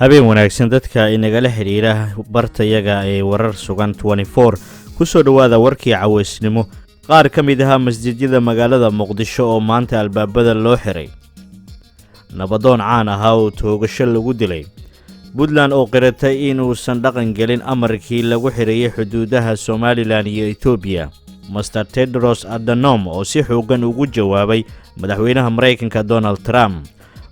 Habeen wanaagsan dadka inagala xidhiira bartayaga ee Warar Sugan 24. Kusoo dhowaada warkii caweysnimo. Qaar ka mid ahaa masjidyada magaalada Muqdisho oo maanta albaabada loo xiray, nabadoon caan ahaa oo toogasho lagu dilay, Puntland oo qiratay inuusan dhaqan gelin amarkii lagu xirayay xuduudaha Somalilan iyo Etoobiya, Mister Tedros Adhanom oo si xooggan ugu jawaabay madaxweynaha Maraykanka Donald Trump,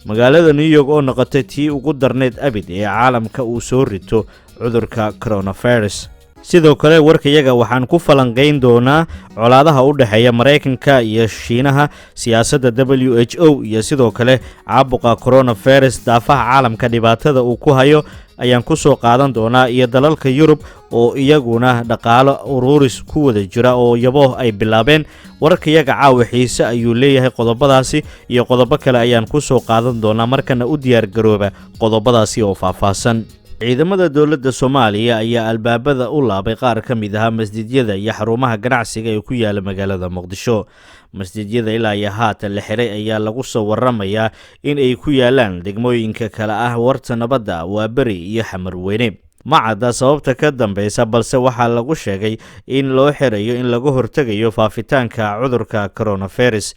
magaalada New York oo noqotay tii ugu darneyd abid ee caalamka uu soo rito cudurka coronavirus. Sidoo kale warkayaga waxaan ku falanqayn doonaa colaadaha u dhexeeya Maraykanka iyo Shiinaha, siyaasadda WHO iyo sidoo kale caabuqa coronavirus daafaha caalamka dhibaatada uu ku hayo ayaan ku soo qaadan doonaa, iyo dalalka Yurub oo iyaguna dhaqaalo uruuris ku wada jira oo yabooh ay bilaabeen. Wararkayaga caawa xiise ayuu leeyahay. Qodobadaasi iyo qodobo kale ayaan ku soo qaadan doonaa. Markana u diyaar garooba qodobadaasi oo faahfaahsan. Ciidamada dowladda Soomaaliya ayaa albaabada u laabay qaar ka mid ahaa masjidyada iyo xarumaha ganacsiga ee ku yaala magaalada Muqdisho. Masjidyada ilaa iyo haatan la xiray ayaa lagu soo waramayaa in ay ku yaalaan degmooyinka kale ah Warta Nabadda, Waaberi iyo Xamarweyne. Ma cadda sababta ka dambeysa, balse waxaa lagu sheegay in loo xirayo in laga hortegayo faafitaanka cudurka coronavirus.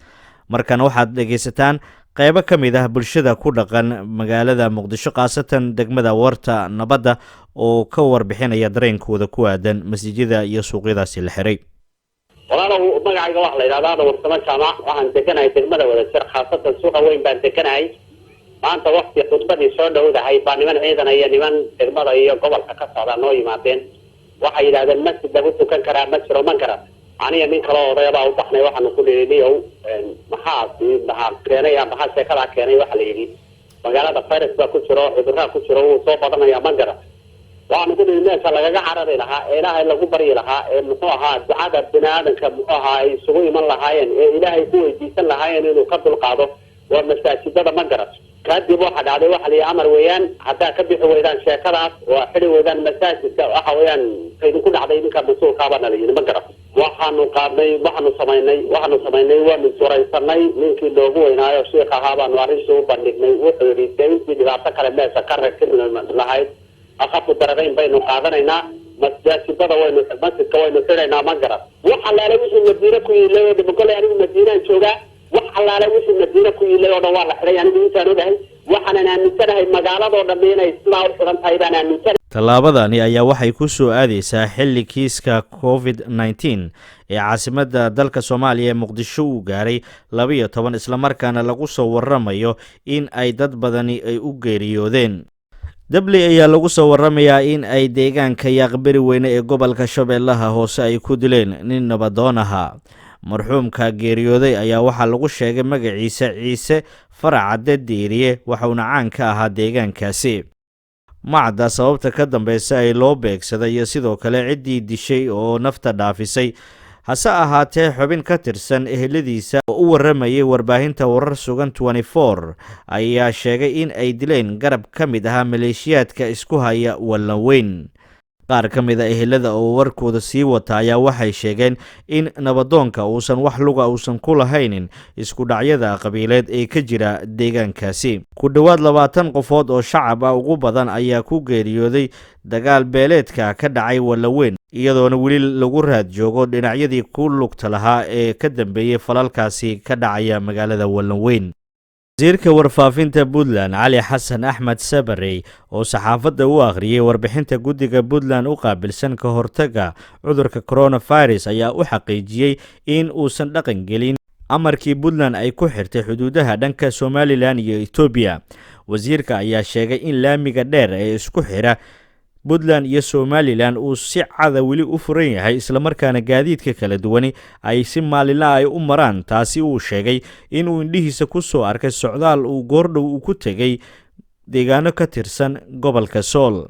Markan waxaad dhegaysataan qaybo ka mid ah bulshada ku dhaqan magaalada Muqdisho, khaasatan degmada Warta Nabadda, oo ka warbixinaya dareenkooda ku aadan masjidyada iyo suuqyadaasi la xiray. Walaalow, magacayga waxa la yidhahdaa Ada Warsamo Jaamac. Waxaan deganahay degmada Wadajir, khaasatan suuqa weyn baan deganahay. Maanta wakti khudbadii soo dhowdahay baa niman ciidan iyo niman degmada iyo gobolka ka socdaa noo yimaadeen. Waxay yidhahdeen masjid lagu tukan karaa ma jiro, man kara. Aniga nin kaloo odayabaa u baxnay. Waxaanu ku nidhi, niyow, maxaa keenay, maxaa sheekadaa keenay? Waxa la yidhi magaalada virus baa ku jiro, cudurraa ku jiro, wuu soo badanaya, ma gara. Waxaanu ku nidhi meesha lagaga carari lahaa ee Ilaahay lagu baryi lahaa ee muxuu ahaa ducada bini aadanka muxuu ahaa ay isugu iman lahaayeen ee Ilaahay ku weydiisan lahaayeen inuu ka dulqaado waa masaajidada, ma garat. Kadib waxa dhacday, waxa la yidhi amar weeyaan, haddaa ka bixi weydaan sheekadaas oo xidi weydaan masaajidka, waxa weeyaan idinku dhacday idinka mas-uulkaabana la yidhi, ma garat. Waxaanu qaadnay, waxaanu samaynay, waanu suraysanay. Ninkii loogu weynaayo shiik ahaa baanu arrintii u bandhignay. Wuxuu yidhi dee intii dhibaato kale meesha ka rakib lahayd, akhafu dararayn baynu qaadanaynaa, masaajidada waynu masjidka waynu xidhaynaa, ma garat. Wax allaale wixii Madiine ku yiilay oo dhib, kolay anigu Madiinaan joogaa, wax allaale wixii Madiine ku yiilay oo dhan waa la xidhay. Anigu intaan ogahay, waxaanan aaminsanahay magaaladoo dhammi inay sidaa u xidhan tahay baan aaminsanahay. Tallaabadani ayaa waxay ku soo aadeysaa xilli kiiska COVID-19 ee caasimadda dalka Soomaaliya ee Muqdisho uu gaaray 12, islamarkaana lagu soo waramayo in ay dad badani ay u geeriyoodeen. Dabley ayaa lagu soo waramayaa in ay deegaanka Yaaqberi Weyne ee gobolka Shabeellaha Hoose ay ku dileen nin nabadoon ahaa. Marxuumka geeriyooday ayaa waxaa lagu sheegay magaciisa Ciise Faracadde Diiriye, waxauna caan ka ahaa deegaankaasi. Macda sababta ka dambeysa ay loo beegsaday iyo sidoo kale ciddii dishay oo nafta dhaafisay. Hase ahaatee, xubin ka tirsan eheladiisa oo u waramayay warbaahinta Warar Sugan 24 ayaa sheegay in ay dileen garab ka mid ahaa maleeshiyaadka isku haya Wallaweyn. Qaar ka mid a ehelada oo warkooda sii wata ayaa waxay sheegeen in nabadoonka uusan wax luga uusan ku lahaynin isku dhacyada qabiileed ee ka jira deegaankaasi. Ku dhowaad 20 qofood oo shacab ah ugu badan ayaa ku geeriyooday dagaal beeleedka ka dhacay Wallaweyn, iyadoona weli lagu raad joogo dhinacyadii ku lugta lahaa ee ka dambeeyey falalkaasi ka dhacaya magaalada Wallaweyn. Wasiirka warfaafinta Puntland Cali Xasan Axmed Sabarey oo saxaafadda u akhriyey warbixinta guddiga Puntland u qaabilsan ka hortagga cudurka coronavirus ayaa u xaqiijiyey in uusan dhaqan gelin amarkii Puntland ay ku xirtay xuduudaha dhanka Somalilan iyo Etoobiya. Wasiirka ayaa sheegay in laamiga dheer ee isku xira Puntland iyo Somalilan uu si cada weli u furan yahay, islamarkaana gaadiidka kala duwani ay si maalinla ay u maraan. Taasi uu sheegay inuu indhihiisa ku soo arkay socdaal uu goordhow uu ku tegey deegaano ka tirsan gobolka Sool.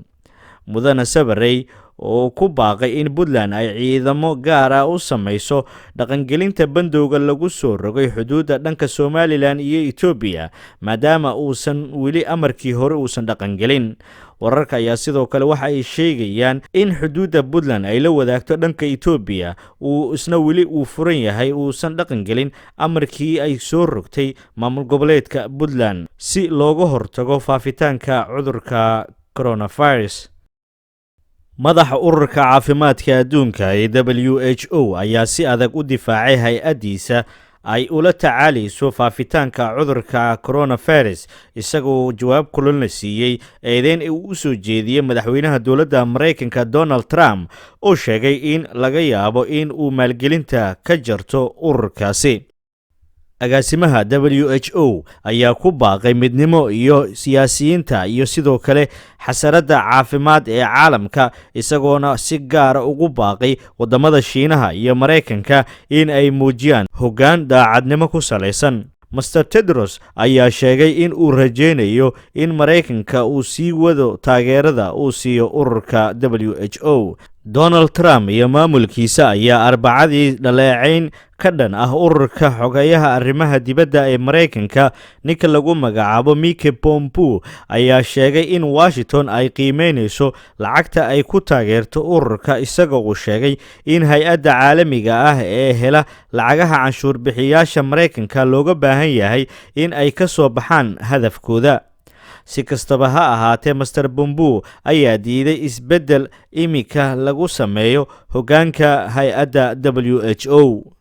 Mudane Sabarey oo oo ku baaqay in Puntland ay ciidamo gaar ah u sameyso dhaqangelinta bandowga lagu soo rogay xuduudda dhanka Somalilan iyo Etoobiya, maadaama uusan weli amarkii hore uusan dhaqangelin. Wararka ayaa sidoo kale waxa ay sheegayaan in xuduudda Puntland ay la wadaagto dhanka Etoobiya uu isna weli uu furan yahay, uusan dhaqangelin amarkii ay soo rogtay maamul goboleedka Puntland si looga hortago faafitaanka cudurka coronavirus. Madaxa Ururka Caafimaadka Adduunka ee WHO ayaa si adag u difaacay hay-addiisa ay ula tacaalayso faafitaanka cudurka coronavirus, isagoo jawaab kulana siiyey eedeyn uu u soo jeediyey madaxweynaha dowladda Maraykanka Donald Trump, oo sheegay in laga yaabo in uu maalgelinta ka jarto ururkaasi. Agaasimaha WHO ayaa ku baaqay midnimo iyo siyaasiyiinta iyo sidoo kale xasaradda caafimaad ee caalamka, isagoona si gaara ugu baaqay waddamada Shiinaha iyo Maraykanka in ay muujiyaan hoggaan daacadnimo ku salaysan. Mister Tedros ayaa sheegay in uu rajeynayo in Maraykanka uu sii wado taageerada uu siiyo ururka WHO. Donald Trump iyo maamulkiisa ayaa Arbacadii dhaleecayn ka dhan ah ururka xogeyaha arrimaha dibadda ee Maraykanka, ninka lagu magacaabo Mike Pompeo, ayaa sheegay in Washington ay qiimeynayso lacagta ay ku taageerto ururka, isagoo uu sheegay in hay-adda caalamiga ah ee hela lacagaha canshuur bixiyaasha Maraykanka looga baahan yahay in ay ka soo baxaan hadafkooda. Si kastaba ha ahaatee, Mister Pompeo ayaa diiday isbeddel imika lagu sameeyo hoggaanka hay-adda WHO.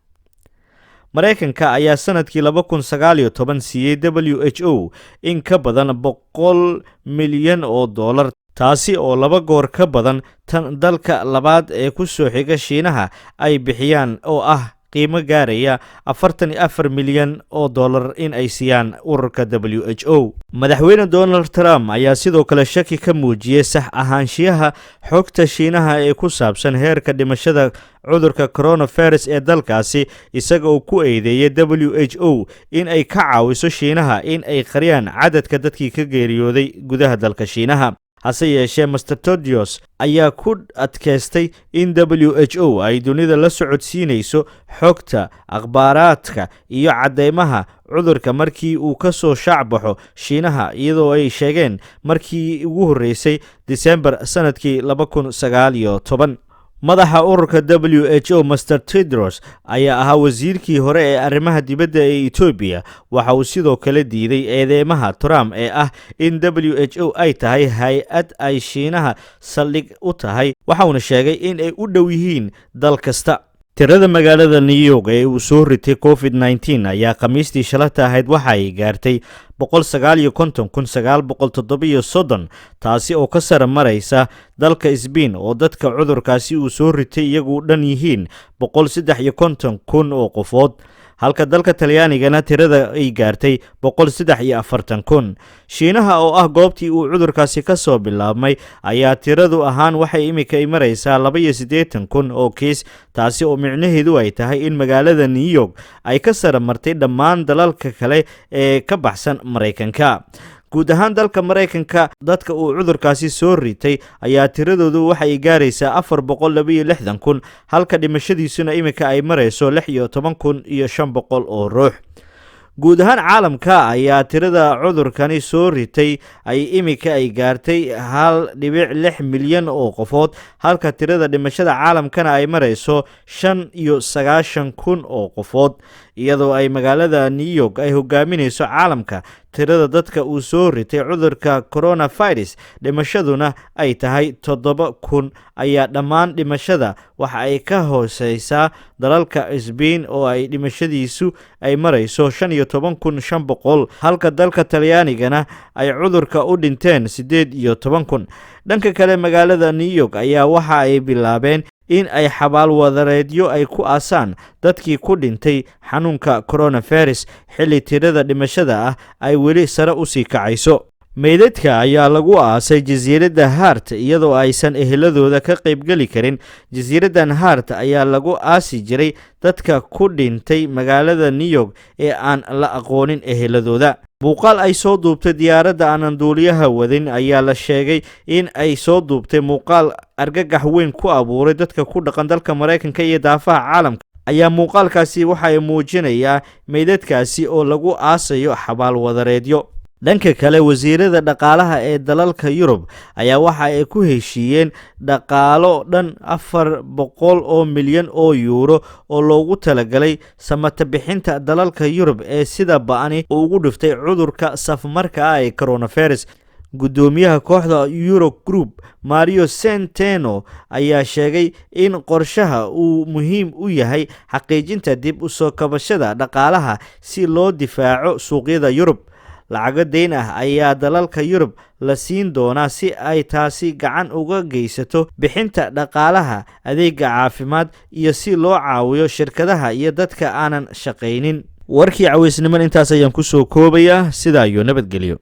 Maraykanka ayaa sanadkii 2019 siiyey WHO in ka badan 100 milyan oo dollar, taasi oo laba goor ka badan tan dalka labaad ee ku soo xiga, Shiinaha, ay bixiyaan, oo ah qiimo gaaraya 44 milyan oo dollar in ay siiyaan ururka WHO. Madaxweyne Donald Trump ayaa sidoo kale shaki ka muujiyey sax ahaanshiyaha xogta Shiinaha ee ku saabsan heerka dhimashada cudurka coronavirus ee dalkaasi, isaga oo ku eedeeyay WHO in ay ka caawiso Shiinaha in ay qariyaan cadadka dadkii ka geeriyooday gudaha dalka Shiinaha. Hase yeeshee, Mister Tedros ayaa ku adkaystay in WHO ay dunida la socodsiinayso xogta, akhbaaraadka iyo caddeymaha cudurka markii uu ka soo shaacbaxo Shiinaha, iyadoo ay sheegeen markii ugu horreysay Disembar sanadkii 2019. Madaxa ururka WHO, Mister Tedros, ayaa ahaa wasiirkii hore ee arrimaha dibadda ee Etoobiya. Waxa uu sidoo kale diiday eedeymaha Trump ee ah in WHO ay tahay hay-ad ay Shiinaha saldhig u tahay, waxauna sheegay in ay u dhow yihiin dal kasta. Tirada magaalada New York ee uu soo ritay COVID-19 ayaa Khamiistii shalata ahayd waxa ay gaartay 159,937, taasi oo ka sara maraysa dalka Sbain, oo dadka cudurkaasi uu soo ritay iyagu dhan yihiin 153,000 oo qofood, halka dalka Talyaanigana tirada ay gaartay 143,000. Shiinaha, oo ah goobtii uu cudurkaasi ka soo bilaabmay, ayaa tiradu ahaan waxay iminka maraysaa 82,000 oo kiis, taasi oo micnaheedu ay tahay in magaalada New York ay ka sara martay dhammaan dalalka kale ee ka baxsan Maraykanka. Guud ahaan dalka Maraykanka dadka uu cudurkaasi soo ritay ayaa tiradoodu waxay gaaraysaa 462,000, halka dhimashadiisuna iminka ay marayso 16,500 oo ruux. Guud ahaan caalamka ayaa tirada cudurkani soo ritay ay iminka ay gaartay 1.6 milyan oo qofood, halka tirada dhimashada caalamkana ay marayso 95,000 oo qofood, iyadoo ay magaalada New York ay hogaaminayso caalamka tirada dadka uu soo ritay cudurka coronavirus, dhimashaduna ay tahay 7,000. Ayaa dhammaan dhimashada waxa ay ka hooseysaa dalalka Sbain, oo ay dhimashadiisu ay marayso 15,500, halka dalka Talyaanigana ay cudurka u dhinteen 18,000. Dhanka kale, magaalada New York ayaa waxa ay bilaabeen in ay xabaal wadareedyo ay ku aasaan dadkii ku dhintay xanuunka coronavirus, xilli tirada dhimashada ah ay weli sare usii kacayso. Meydadka ayaa lagu aasay jasiiradda Hart, iyadoo aysan eheladooda ka qaybgeli karin. Jasiiraddan Hart ayaa lagu aasi jiray dadka ku dhintay magaalada New York ee aan la aqoonin eheladooda. Muuqaal ay soo duubtay diyaaradda aanan duuliyaha wadin ayaa la sheegay in ay soo duubtay muuqaal argagax weyn ku abuuray dadka ku dhaqan dalka Maraykanka iyo daafaha caalamka. Ayaa muuqaalkaasi waxa ay muujinayaa meydadkaasi oo lagu aasayo xabaal wadareedyo. Dhanka kale, wasiirada dhaqaalaha ee dalalka Yurub ayaa waxa ay ku heshiiyeen dhaqaalo dhan 400 oo milyan oo yuuro oo loogu talagalay samata bixinta dalalka Yurub ee sida ba'ani ugu dhiftay cudurka safmarka ah ee coronavirus. Guddoomiyaha kooxda Euro Group, Mario Centeno, ayaa sheegay in qorshaha uu muhiim u yahay xaqiijinta dib u soo kabashada dhaqaalaha si loo difaaco suuqyada Yurub. Lacago deyn ah ayaa dalalka Yurub la siin doonaa si ay taasi gacan uga geysato bixinta dhaqaalaha adeega caafimaad iyo si loo caawiyo shirkadaha iyo dadka aanan shaqaynin. Warkii caweysniman intaas ayaan kusoo koobayaa. Sidaa iyo nabadgelyo.